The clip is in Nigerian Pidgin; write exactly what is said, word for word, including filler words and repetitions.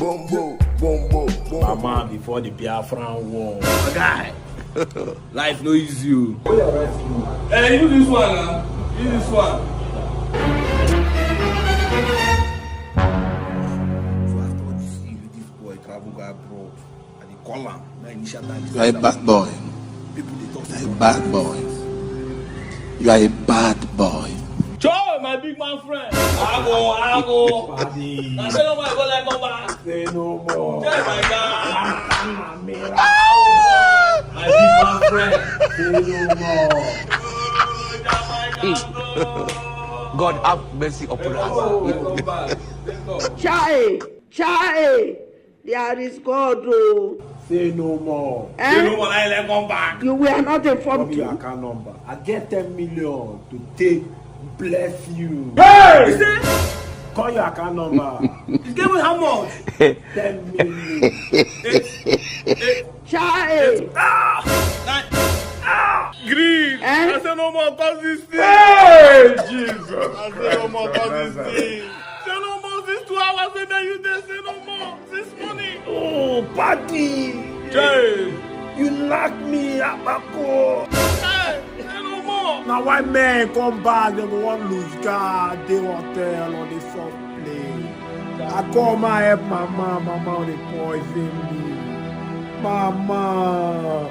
Bombo, bombo, bombo. Mama before the Biafran war. My guy, life no easy o. Hey, use this one now. Use this one. So after all this year, this boy travel go abroad. I dey call am. Na initial time. You are a bad boy. People dey talk You are a bad boy. You are a bad boy. Joe, my big man friend. Ago, ago. Na say no more go like come back. Say no more. Tell my guy. Mira. My big man friend. Say no more. God have mercy upon us. Come back. Let's go. Chai, chai, there is God o. Say no more. Say no Eh? more like come back. You were not Call informed me your to. Account number. I get ten million to take bless you. Hey! Call your account number. You get me how much? Ten million. Chai, Ah! Nine. Ah! Greed. Eh? I say no more cause this thing. Hey, Jesus. I say no more cause this thing. Say no more since two hours wey dey you dey say no more since morning. Oh, party. Jay. You knock me, Abako. Hey, say no more. Na why men come back, dem go wan lose guard, dey hotel or dey soft play. I call my help mama, mama dey poison me. Mama,